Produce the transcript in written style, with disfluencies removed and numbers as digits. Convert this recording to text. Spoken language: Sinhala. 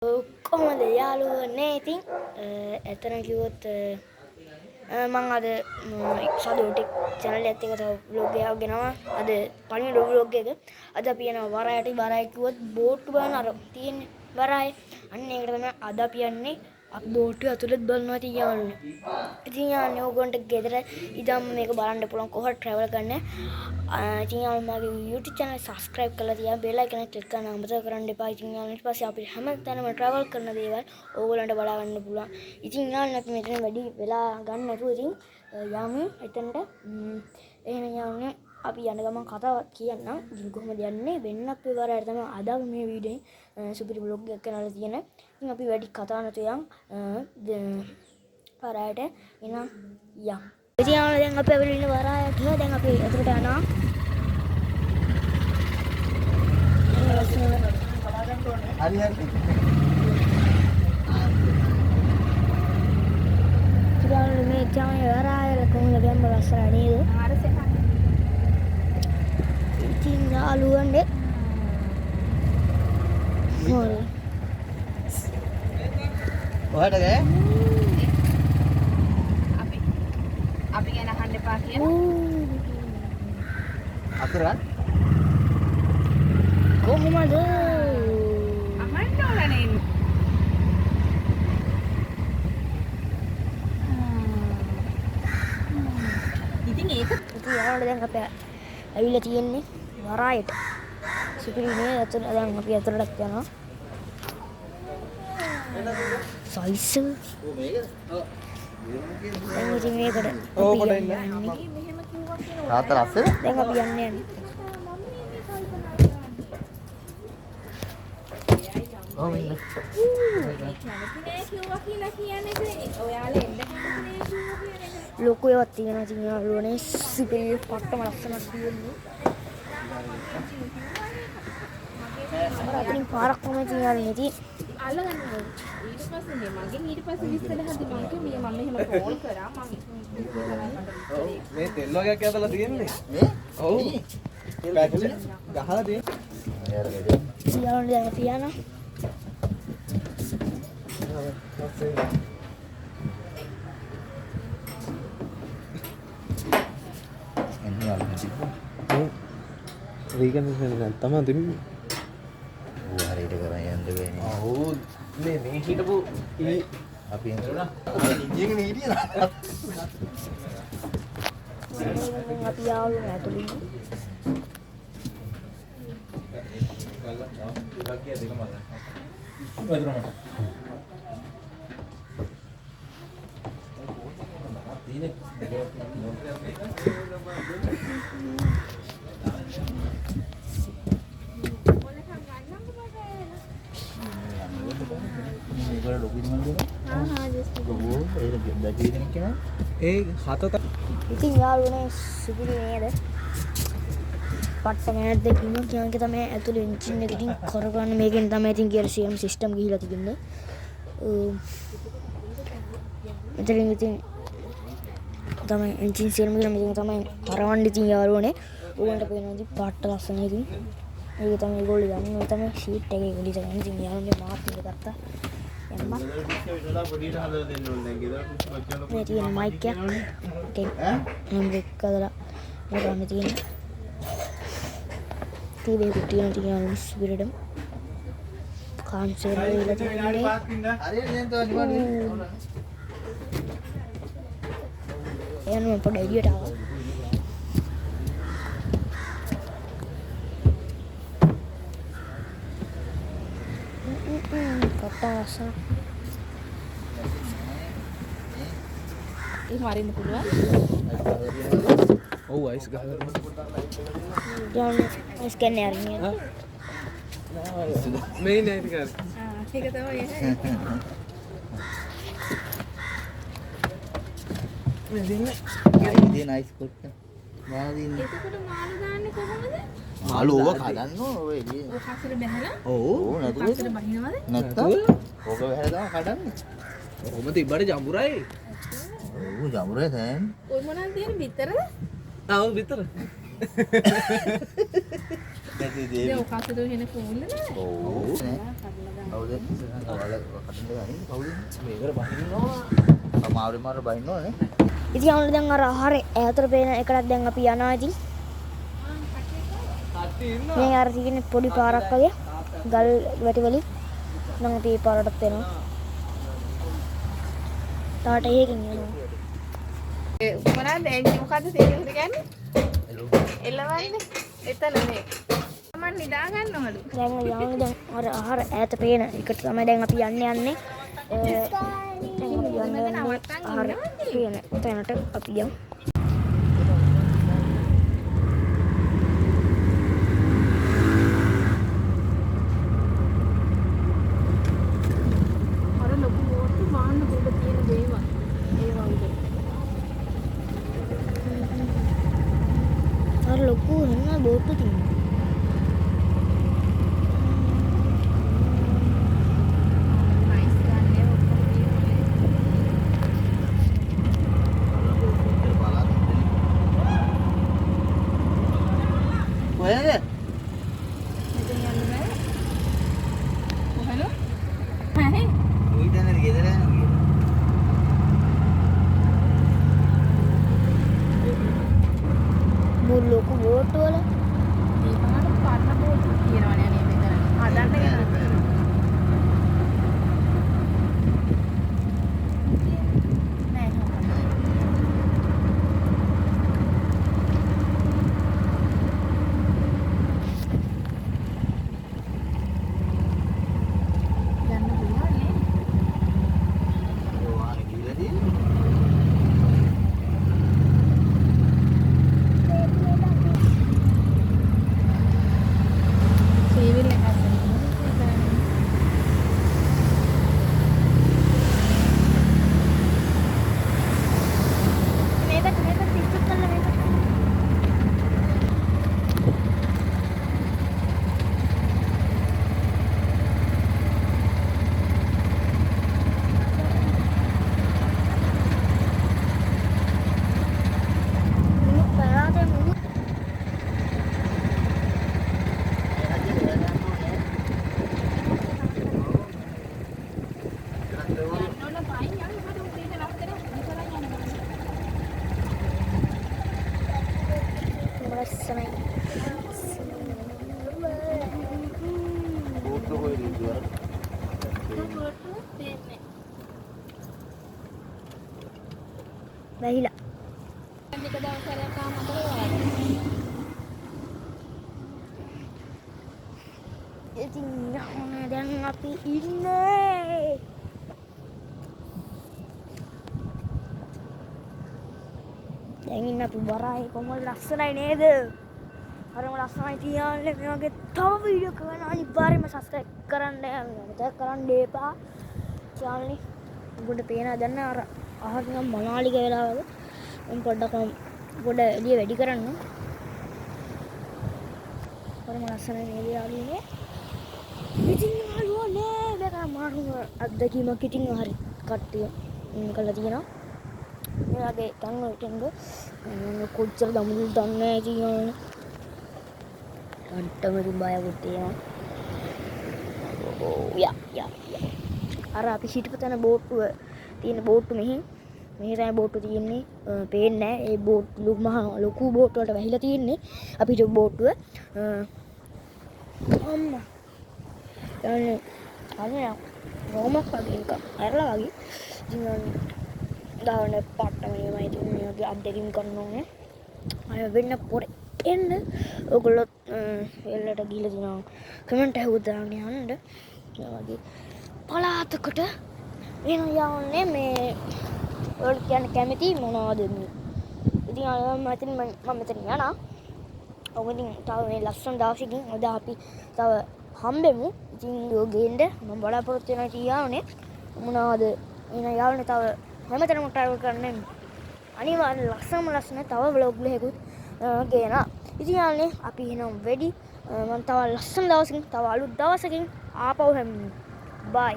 කොහොමද යාළුවනේ? ඉතින් ඇත්තටම කිව්වොත් මං අද සදු ටෙක් චැනල් එකත් එක්ක තව ව්ලොග් එකක් ගෙනාවා. අද පළවෙනි ව්ලොග් එක. අද අපි යනවා වරායට. වරාය කිව්වොත් බෝට්ටු බලන අර තියෙන්නේ වරාය. අන්න ඒකට තමයි අද අපි යන්නේ. අපි බෝට්ටුව ඇතුළත් බලනවා ඉතින් යාළුවනේ. ඉතින් යාළුවනේ ඕගොල්ලන්ට ගෙදර ඉඳන්ම මේක බලන්න පුළුවන් කොහොමද ට්‍රැවල් කරන්නේ. ඉතින් යාළුවනේ මගේ YouTube channel subscribe කරලා තියා බෙල් icon එක ක්ලික් කරන්න අමතක කරන්න එපා. ඉතින් යාළුවනේ ඊට පස්සේ අපි හැම තැනම ට්‍රැවල් කරන දේවල් ඕගොල්ලන්ට බලා ගන්න පුළුවන්. ඉතින් යාළුවනේ අපි මෙතන වැඩි වෙලා ගන්න නැතුව ඉතින් යමු එතනට. එහෙනම් යාළුවනේ අපි යන ගමන් කතාවක් කියන්නම්. ඉතින් කොහොමද යන්නේ වෙන්න අපේ වරායට තමයි අද අපි මේ වීඩියෝ එකෙන් සුපිරි ව්ලොග් එකක් කරලා තියෙන. ඉතින් අපි වැඩි කතා නැතුව යන් වරායට. එහෙනම් යන්. ඉතින් යාළුවනේ දැන් අපි ඇවිල්ලා ඉන්න වරායට. දැන් අපි ඇතුළට යනවා. හරි හරි. ඉතින් යාළුවනේ මේ තමයි වරාය කොහොමද ගැම්ම ලස්සන නේද? ඉතින් යාළුවනේ හරි. ඔයාට ගෑ? අපි අපි ගැන අහන්න එපා කියලා. අතර ගන්න. කොහොමද? අහන්න ඕනනේ. ඉතින් ඒක ඉතින් යාළුවනේ දැන් අපි ඇවිල්ලා තියෙන්නේ වරායට. සුපිරි නේ ඇතුළ. දැන් අපි ඇතුළටත් යනවා. සයිස් එක. ඔව් මේක. ඔව්. දැන් ඉතින් මේකට ඔව් අපි පොඩ යන්න ඉන්න. යන්නේ. තාත්තා ලස්සන? දැන් අපි යන්න යන්නේ. ඔව් ඉන්න. කැමති නෑ කිව්වා කියලා කියන්නේ ඉතින් ඔයාලා එන්න කැමති නෑ කිව්වා කියන එක. ලොකු ඒවාක් තියෙනවා ඉතින් යාළුවනේ. සුපිරි පට්ටම ලස්සනක් තියෙන්නේ. අර අතනින් පාරක් වුණා ඉතින් යාළුවනේ ඉතින් අල්ලගන්න ඕනේ. ඊට පස්සේ මේ මගෙන් ඊට පස්සේ විස්තර හදි මං කිව්වා මේ මම මෙහෙම කෝල් කරා මං ඔව් මේ තෙල් වගේක් ඇදලා තියෙන්නේ. මේ? ඔව්. පැච් ගහලා තියෙන්නේ. ඉතින් යාළුවනේ දැන් අපි යනවා. එන්න යාළුවනේ තිබ්බා. ඔව්. රීකන්ඩිෂන් එකක් තමයි තිබ්බේ. ඌ හරියට කරන් යන්න බෑනේ. ඔව් මේ මේ හිටපු ඊ අපි එන්න. ඉංජින් හිටියද? දැන් අපි යාළුවනේ ඇතුළේ ඉන්නේ. මේක ලොකු ඉනිමන් දෙනවා. ඔව් ඒක දැකී කෙනෙක් කෙනා. ඒ හත ඉතින් යාළුවනේ සුපිරි නේද? පට්ටම නැද්ද කිව්වොත් කියනක තමයි ඇතුළේ එන්ජින් එක ඉතින් කරගන්න මේකෙන් තමයි ඉතින් ගියර් සියලුම සිස්ටම් ගිහිලා තිබෙන්නේ. මෙතනින් ඉතින් තමයි එන්ජින් සියලුම ගිහිලා මෙතන තමයි කරවන්න ඉතින් යාළුවනේ. ඕගොල්ලන්ට පේනවා ඉතින් පට්ට ලස්සන ඉතින්. මේක තමයි ඒගොල්ලෝ යන්නේ. ඔය තමයි සීට් එකේ ඒගොල්ලෝ ඉඳගෙන ඉතින් යාළුවනේ මාත් ඉඳ ගත්තා. යම්මා. මේ තියෙන මයික් එකක්. ඒකෙන් හැන්ඩ්බ්‍රේක් හදලා මේක ගන්න තියෙන්නේ. ටීවී එකක් තියෙනවා ඉතින් යාළුවනේ සුපිරියටම. කාන්සර් වෙලා තියෙන්නේ. හරියට දැන් තව නිවාඩු. එයන් මම පොඩ එළියට ආවා. පට්ට ලස්සන. එහෙම අරින්න පුළුවන්. ඔව් අයිස් ගහලා තියෙනවා. යාළුවනේ අයිස් කන්නේ අරින්නේ. මේ නෑ ටික හරි. ආ ඒක තමයි. මේ දෙන්නේ. ඉතින් අයිස් කොට්ට. මාළු දින්නේ. එතකොට මාළු දාන්නේ කොහොමද? මාළු ඕව කඩන්න ඕන ඔය එළියේ. ඔය කසට බැහැලා ඔව් නැතුව කසට බහිනවද? නැත්තම් ඕක වැහලා තමයි කඩන්නේ. කොහොම තිබ්බට ජඹුරයි. ඔව් ජඹුරේ දැන්. ඔය මොනවද තියෙන්නේ බිත්තරද? ආ ඔව් විතර. නැති දේ. ඒ ඔකසුදු වෙන කූල් නෑ. ඔව් නේ. කවුද ඉස්සරහට ඔයාලා කටින් ගන්නේ කවුද? මේකට බහින්න ඕන. අමාරු මාරු බහින්න ඕනේ. ඉතින් ඔන්න දැන් අර ආහාරේ ඈතට පේන එකටත් දැන් අපි යනවා ඉතින්. මේ අර තියෙන පොඩි පාරක් වගේ ගල් වැටි වලින් නම් අපි ඒ පාරටත් එනවා. තාට එහෙකින් යනවා. මොනවාද එන්නේ මොකද්ද තේරුම් කියන්නේ? එලවන්නේ එතන මේ. මං නිදා ගන්නවලු. දැන් යන්න දැන් අර ආහාර ඈත පේන එකට තමයි දැන් අපි යන්න යන්නේ. දැන් අපි යන්න යන්නේ ආහාර පේන තැනට අපි යමු. අර ලොකු බෝට්ටු මාන්න උඩ තියෙන දේවල්. ඒවා උඩ. අර ලොකු වෙන බෝට්ටු තියෙනවා. නයිස් ගන්න ඒවා ඔක්කොම තියෙනවා. කොහෙද? මෙතන යන්න බෑ. කොහෙද? හරි. උයි දැන් ගෙදර යනවා කියලා. බෝ ලොකු බෝට්ටු වල මේ පාර පරණ බෝට්ටු තියෙනවනේ අනේ මෙතන. හදන්න ගෙනල්ලා. නෑ නෑ. යන්න පුළුවන් නේ. ඔව් ආනේ ගිහලා තියෙන්නේ. සීවිල් එකක් තියෙනවා. මේ පැත්ත මේ පැත්ත ඉස්සත් කරලා මේ පැත්ත. මුළු පළාතේ මුළු යන්න ඕන පයින් යන්න මට උදේට නවත්තලා විතරයි යන්න බෑ. ලස්සනයි. බෝට්ටු කොහෙද ඉන්නේ? බෝට්ටුවක් පේන්නේ. වැහිලා. ටික දවසක් ආව මතකද ඔයාලට? ඉතින් ඔන්න දැන් අපි ඉන්නේ දැන් ඉන්න අපි වරායේ. කොහොමද ලස්සනයි නේද? හරිම ලස්සනයි තියන්නේ. මේ වගේ තව වීඩියෝ කරන අනිවාර්යයෙන්ම සබ්ස්ක්‍රයිබ් කරන්න අමතක කරන්න එපා. චානල් උඹට පේනවා දැන් අර අහක නිකන් මනාලික වෙලා වගේ. මම පොඩ්ඩක් පොඩ එළිය වැඩි කරන්න. හරිම ලස්සනයි නේද යාළුවනේ? ඉතින් යාළුවනේ මේක මාරුම අත්දැකීමක්. ඉතින් හරි කට්ටිය කළා තියෙනවා. මේ වගේ තැන් වලට එන්න කොච්චර දමුදුල් දන්නේ නැහැ ඉතින් යාළුවනේ. අන්ටම ඉතින් බයකුත් තියෙනවා. ඔව් යා යා යා. අර අපි හිටපු තැන බෝට්ටුව තියෙන බෝට්ටු මෙහි මෙහි තමයි බෝට්ටු තියෙන්නේ. පේන්නේ නැහැ. ඒ බෝට්ටු මහා ලොකු බෝට්ටු වලට වැහිලා තියෙන්නේ අපි හිටපු බෝට්ටුව. අම්මා යන්නේ අනේ රෝමක් වගේ නිකන් ඇරලා වගේ. ඉතින් දාන පට්ටම ඒවයි. ඉතින් මේ වගේ අත්දැකීම් කරන්න ඕනේ. අය වෙන්න පොර එන්න ඔයගොල්ලෝ එල්ලට ගිහලා තිනවා කමෙන්ට් එකක් දාන්න යන්න. මේ වගේ පළාතකට වෙන යන්නේ මේ ඔයාලට කියන්න කැමති මොනවද මේ? ඉතින් අය මම මම මෙතන යනවා. ඔක ඉතින් තව මේ ලස්සන දවසකින් ඔද අපි තව හම්බෙමු. ඉතින් ඔය ගේන්න මම බලාපොරොත්තු වෙනවා තියානේ. මොනවද එන යාළුවනේ තව හැමතැනම ට්‍රැවල් කරන්න අනිවාර්යෙන් ලස්සනම ලස්සන තව ව්ලොග් එකකුත් ගේනවා. ඉතින් යාළුවනේ අපි එහෙනම් වෙඩි. මම තව ලස්සන දවසකින් තව අලුත් දවසකින් ආපහු හැමෙමු. බයි.